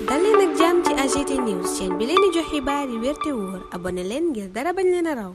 dal leen ak jàmm ci AGT News chaîne bi leen di jox xibaar yi wér te wóor abonné leen ngir dara bañ leen a raw.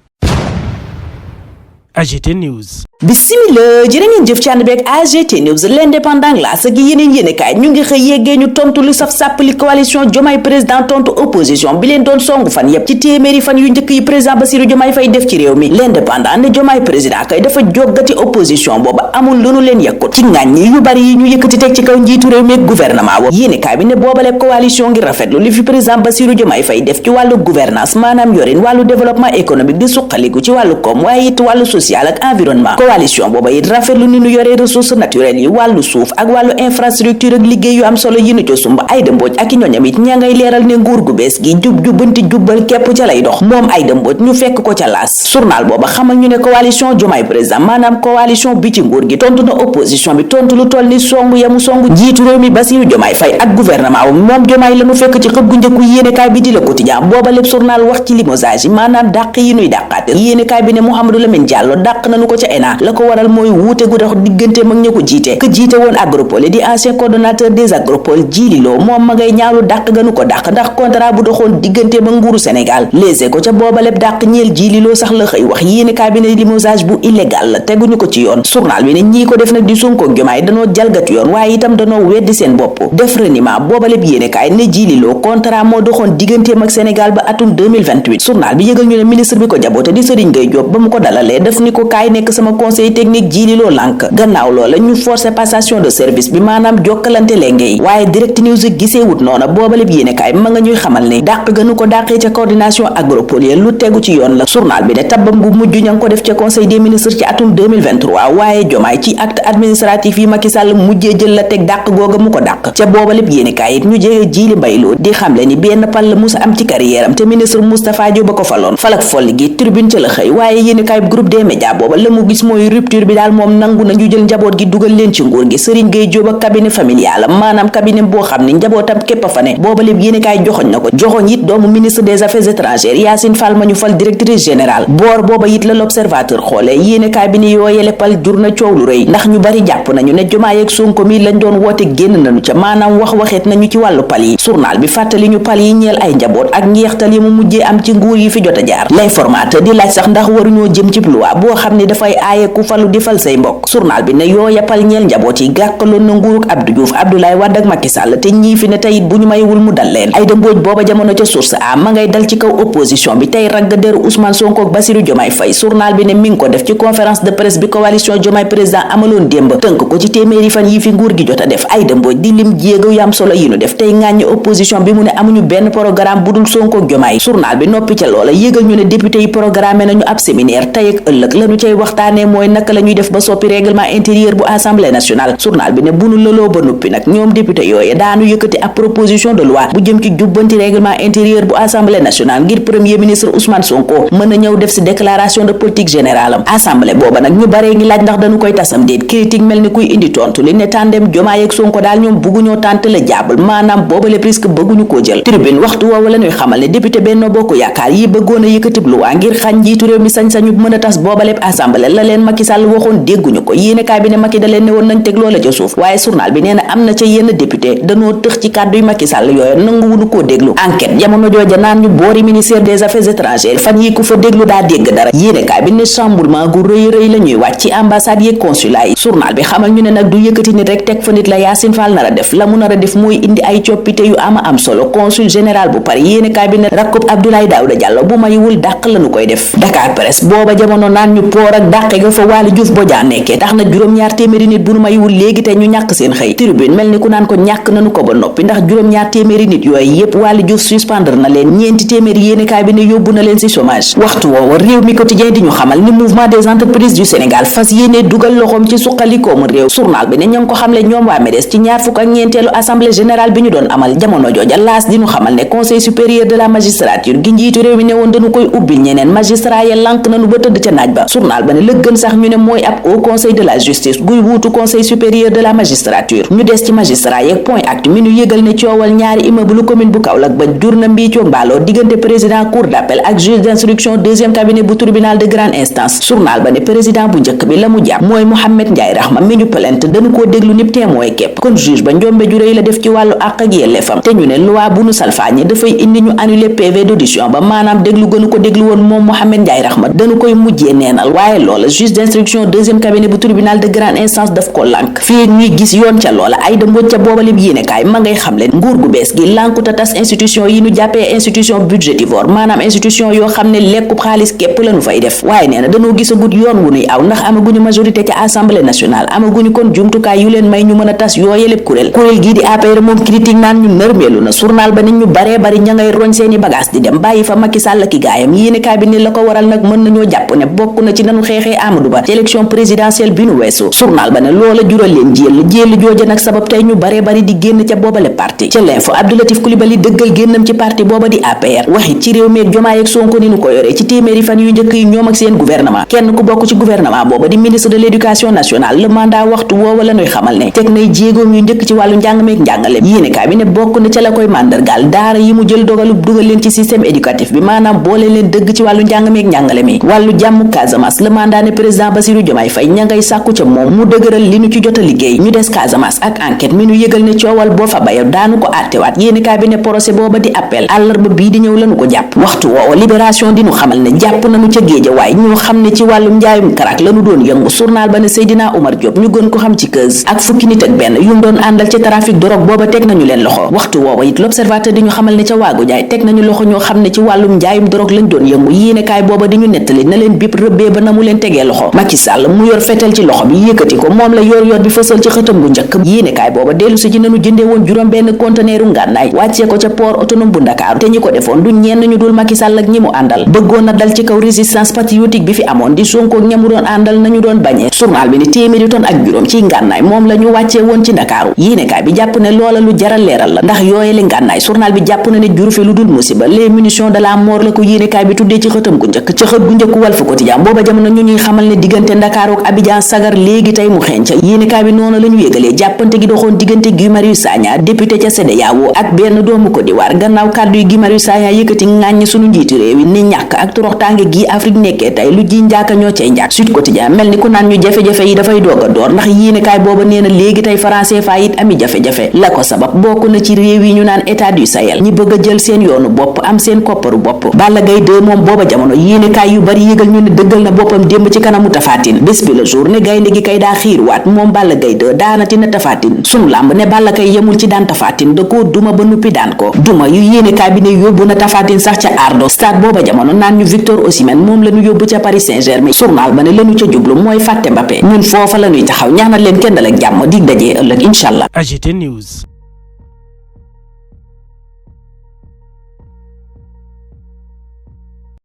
AGT News. Bismillah jërë ngeen jëf ci ànd beeg AGT News l'indépendant la sa gi yeneen yéenekaay ñu ngi xëy yeggee ñu tontu lu saf sàpp li coalition Diomaye président tontu opposition bi leen doon songu fan yépp ci téeméeri fan yu njëkk yi président Bassirou Diomaye Faye def ci réew mi l'indépendant ne Diomaye président kay dafa jóggati opposition booba amul lu nu leen yëkkut ci ŋàññi yu bari yi ñu yëkkati teg ci kaw njiitu réew mi ak gouvernement wa yéenekaay bi ne boobale coalition ngir rafetlu li fi président Bassirou Diomaye Faye def ci wàllu gouvernance maanaam yorin wàllu développement économique di suqaliku ci wàllu koom waaye it wàllu social ak environnement coalition booba it rafetlu ni nu yoree ressources naturelles yi wàllu suuf ak wàllu infrastructure ak liggéey yu am solo yi nu co sumba Aïda Mbodj ak i ñoñam it ña ngay leeral ne nguur gu bees gi jubbanti jubbal képp ca lay dox moom Aïda Mbodj ñu fekk ko ca laas journal booba xamal ñu ne coalition Diomaye président maanaam coalition bi ci nguur gi tontu na opposition bi tontu lu toll ni songu yamu songu njiitu réew mi Bassirou Diomaye Faye ak gouvernement wu moom Diomaye la nu fekk ci xët gu njëkku yéenekaay bi di Le Quotidien booba lépp journal wax ci limogeage yi maanaam dàq yi nuy dàqaate yéenekaay bi ne Mouhamadou Lamine Diallo dàq nañu ko ca ENA la ko waral mooy wuute gu dox diggante mag ña ko jiite ka jiite woon agropole di ancien coordonnateur des agropoles jiililoo moom ma ngay ñaawlu dàq ganu ko dàq ndax contrat bu doxoon diggante mag nguuru Sénégal léegi ko ca boobaleb dàq ñeel jiililoo sax la xëy wax yéenekaay bi ne limogeage bu illégal la teguñu ko ci yoon journal bi ne ñii ko def nag di Sonko ak Diomaye danoo jalgati yoon waaye itam danoo weddi seen bopp def reniement boobaleb yéenekaay ne jiililoo contrat moo doxoon diggante mag Sénégal ba atum 2028 journal bi yëgal ñu ne ministre bi ko jaboote di Serigne Gueye Diop ba mu ko dalalee def ni ko kaay nekk sama conseil technique jiililoo lànk gannaaw loola ñu forcé passation de service bi maanaam jokkalante lenge yi waaye direct news gisee wut noona boobaleb yéenekaay ma nga ñuy xamal ne dàq gënu ko dàqee ca coordination agropole lu tegu ci yoon la journal bi ne tabbam bu mujj ña ngi ko def ca conseil des ministres ci atum 2023 waaye Diomaye ci acte administratif yi Macky Sall mujjee jël la teg dàq googa mu ko dàq ca boobaleb yéenekaay it ñu jege Djily Mbaye Lo di xamle ni benn pal la musa am ci carrière am te ministre Moustapha Diop ba ko faloon falak folli gi tribune ca la xëy waaye yéenekaay groupe des médias booba la mu gis mooy rupture bi daal moom nangu nañu jël njaboot gi dugal leen ci nguur gi Serigne Gueye Diop ak cabinet familial maanaam cabinet boo xam ni njabootam képp a fa ne booba lépp yéenekaay joxoñ na ko joxoñ it doomu ministre des affaires étrangères Yacine Fall ma ñu fal directrice générale boor booba it la l'observateur xoolee yéenekaay bi ni yooyele pal jur na coow lu rëy ndax ñu bari jàpp nañu ne Diomaye ak Sonko mi lañ doon woote génn nañu ca maanaam waxeet nañu ci wàllu pal yi journal bi fàttali ñu pal yi ñeel ay njaboot ak njeextal yi mu mujjee am ci nguur yi fi jot a jaar l'informateur di laaj sax ndax waruñoo jëm ci loi boo xam ni dafay aaye ku falu di fal say mbokk journal bi ne yooya pal ñeel njaboot yi gàkkaloon na nguuruk Abdou Diouf Abdoulaye Wade ak Macky Sall te ñii fi ne teyit bu ñu maywul mu dal leen Aïda Mbodj booba jamono ca source a ma ngay dal ci kaw opposition bi tey ragg deru Ousmane Sonko ak Bassirou Diomaye Faye journal bi ne mi ngi ko def ci conférence de presse bi coalition Diomaye président amaloon démb tënk ko ci téeméeri fan yi fi nguur gi jot a def Aïda Mbodj di lim jéego yu am solo yi nu def tey ŋàññi opposition bi mu ne amuñu benn programme bu dul Sonko ak Diomaye journal bi noppi ca loola yégal ñu ne député yi programmé nañu ab séminaire tey ak ëllëg lañu cay waxtaane mooy naka la ñuy def ba soppi règlement intérieur bu assemblée nationale journal bi ne bu nu lëloo ba noppi nag ñoom député yooyu daanu yëkkati ab proposition de loi bu jëm ci jubbanti règlement intérieur bu assemblée nationale ngir premier ministre Ousmane Sonko mën a ñëw def ci déclaration de politique générale am assemblée booba nag ñu baree ngi laaj ndax dañu koy tasam déet critique mel ni kuy indi tontu li ne tàndeem Diomaye ak Sonko daal ñoom bugguñoo tànt la jaabal maanaam booba le risque bëgguñu koo jël tribune waxtu woowu la ñuy xamal ne député Benno Bokk Yaakaar yi bëggoon a yëkkati loi ngir xañ njiitu réew mi sañ-sañu mën a tas booba lépp assemblée la leen Macky Sall waxoon dégguñu ko yéenekaay bi ne Macky da leen ne woon nañ teg loola ca suuf waaye journal bi nee na am na ca yenn député dañoo tëx ci kàddu yu Macky Sall yooyu nanguwuñu koo déglu enquête jamono jooja naan ñu boori ministère des affaires étrangères fan yi ku fa déglu daa dégg dara yéenekaay bi ne chamboulement gu rëy la ñuy wàcc ci ambassade yi consulat yi journal bi xamal ñu ne nag du yëkkati nit rek teg fa nit la Yacine Fall nar a def la mu nar a def mooy indi ay coppite yu am solo consul général bu Paris yéenekaay bi ne rakkub Abdoulaye Daouda Diallo bu mayiwul dàq lañu koy def Dakar Presse booba jamono naan ñu poor ak dàqe ga fa Waly Diouf Bodian nekkee tax na juróom-ñaar téeméeri nit bu nu mayiwul léegi te ñu ñàkk seen xëy tribune mel ni ku naan ko ñàkk nañu ko ba noppi ndax juróom-ñaar téeméeri nit yooyu yépp Waly Diouf suspendre na leen ñeenti téeméeri yéenekaay bi ne yóbbu na leen ci chômage waxtu woowa réew mi quotidien di ñu xamal ni mouvement des entreprises du Sénégal fas yéene dugal loxoom ci suqalikoomu réew journal bi ne ña ngi ko xamle ñoom waa MEDES ci ñaar fukk ak ñeenteelu assemblée générale bi ñu doon amal jamono jooja laas di ñu xamal ne conseil supérieur de la magistrature gi njiitu réew mi ne woon dañu koy ubbil ñeneen magistrat ya lànk nañu ba tëdd ca naaj ba journal ba ne la gën sax ñu ne mooy ab haut conseil de la justice guy wuutu conseil supérieur de la magistrature. ñu des ci magistrat yeeg point actu mi ñu yëgal ne coowal ñaari immeuble commune bu Kaolack ba jur na mbiicoo mbaaloo diggante président cour d'appel ak juge d'instruction deuxième cabinet bu tribunal de grande instance. journal ba ne président bu njëkk bi la mu jàpp mooy Mohamed Ndiaye Rahma mi ñu plainte dañu koo déglu nib témoin képp kon juge ba njombe ju rëy la def ci wàllu àq ak yelleefam te ñu ne loi bu nu salfaañe dafay indi ñu annuler PV d'audition ba maanaam déglu gënu ko déglu woon moom Mohamed Ndiaye Rahma dañu koy mujjee neenal waaye loola juge d'instruction deuxième cabinet bu tribunal de grande instance daf ko lànk fii ñuy gis yoon ca loola Aïda Mbodj ca boobalib yéenekaay ma ngay xamle nguur gu bees gi lànku ta tas institution yi ñu jàppee institution budgétivore maanaam institution yoo xam ne lekkub xaalis képp lañu fay def waaye nee na dañoo gisagut yoon wu nuy aw ndax amaguñu majorité ca assemblée nationale amaguñu kon jumtukaay yu leen may ñu mën a tas yooye lépp kuréel gii di APR moom critique naan ñu nërmeelu na journal ba nit ñu baree bari ña ngay roñ seeni bagage di dem bàyyi fa Macky Sall ki gaayam yéenekaay bi ne la ko waral nag mën nañoo jàpp ne bokk na ci nanu xeexee Amadou Ba ci élection présidentielle bi nu weesu journal ba ne loola jural leen jéel jooja nag sabab tey ñu baree bari di génn ca boobale parti ca l'info Abdoulatif Coulibaly dëggal génnam ci parti booba di APR waxit ci réew mi ak Diomaye ak Sonko ni nu ko yoree ci téeméeri fan yu njëkk yi ñoom ak seen gouvernement kenn ku bokk ci gouvernement booba di ministre de l'éducation nationale le mandat waxtu woowa la ñuy xamal ne teg nay jéegoom yu njëkk ci wàllu njàng meek njàngale yéenekaay bi ne bokk na ca la koy màndargaal daara yi mu jël dogalub dugal leen ci système éducatif bi maanaam boole leen dëgg ci wàllu njàng meek njàngale mi wàllu jàmm Casamance le mandat ne président Bassirou Diomaye Faye ña ngay sàkku ca moom mu dëgëral li nu ci jot a liggéey ñu des Casamance ak enquête mi nu yëgal ne coowal boo fa bayo daanu ko àttewaat yéenekaay bi ne procès booba di appel àllarba bii di ñëw lañu ko jàpp waxtu woowa libération di nu xamal ne jàpp nañu ca Géejawaay ñoo xam ne ci wàllum njaayum karak lañu doon yëngu journal ba ne Seydina Oumar Diop ñu gën ko xam ci keus ak fukki nit ak benn yu mu doon àndal ci trafic drogue booba teg nañu leen loxo waxtu woowa it l'observateur di ñu xamal ne ca waagu jaay teg nañu loxo ñoo xam ne ci wàllum njaayum drogue lañ doon yëngu yéenekaay booba di ñu nettali na leen bip rëbbee ba na mu leen tegee loxo Macky Sall mu yor fetal ci loxo bi yëkkati ko moom la yor bi fësal ci xëtam gu njëkk yéenekaay booba dellu si ci nañu jëndee woon juróom benn conteneeru ngànnaay wàccee ko ca port autonome bu Ndakaaru te ñi ko defoon du ñenn ñu dul Macky Sall ak ñi mu àndal bëggoon na dal ci kaw résistance patriotique bi fi amoon di Sonko ak ñamu doon àndal nañu doon bañee journal bi ni téeméeri tonne ak juróom ci ngànnaay moom la ñu wàccee woon ci Ndakaaru yéenekaay bi jàpp ne loola lu jaral leeral la ndax yooyele ngànnaay journal bi jàpp na ne juru fi lu dul musiba les munitions de la mort la ko yéenekaay bi tuddee ci xëtam gu njëkk ci xët gu njëkk Walf Quotidien booba jamono ñu ñuy xamal ne diggante Ndakaaru ak Abidjan sagar léegi tey mu xeeñ ca yéenekaay bi noonu la ñu yégalee jàppante gi doxoon diggante Guy Marius Sagna député ca CEDEAO ak benn doomu Côte d'Ivoire gannaaw kàddu yi Guy Marius Sagna yëkkati ŋàññ sunu njiiti réew yi ni ñàkk ak toroxtaange gi Afrique nekkee tey lu ji njaaka ñoo cay njàkk Sud Quotidien mel ni ku naan ñu jafe-jafe yi dafay doog a door ndax yéenekaay booba nee na léegi tey français fa it ami jafe-jafe la ko sabab bokk na ci réew yi ñu naan état du Sahel ñi bëgg a jël seen yoonu bopp am seen kopparu bopp Balla Gaye 2 moom booba jamono yéenekaay yu bari yëgal ñu ne dëggal na boppam démb ci kanamu Tapha Tine bés bi le jour ne gaynde gi kay daa xiirwaat moom Balla Gaye 2 daanati na Tapha Tine sunu làmb ne Balla kay yemul ci daan Tapha Tine da koo duma ba nuppi daan ko duma yu yéenekaay bi ne yóbbu na Tapha Tine sax ca Ardo stade booba jamono naan ñu Victor Osimhen moom la ñu yóbbu ca Paris Saint-Germain journal ba ne lañu ca jublu mooy fàtte Mbappé ñun foofa la ñuy taxaw ñaanal leen kenn dal ak jàmm dig dajee ëllëg incha allah. AGT News.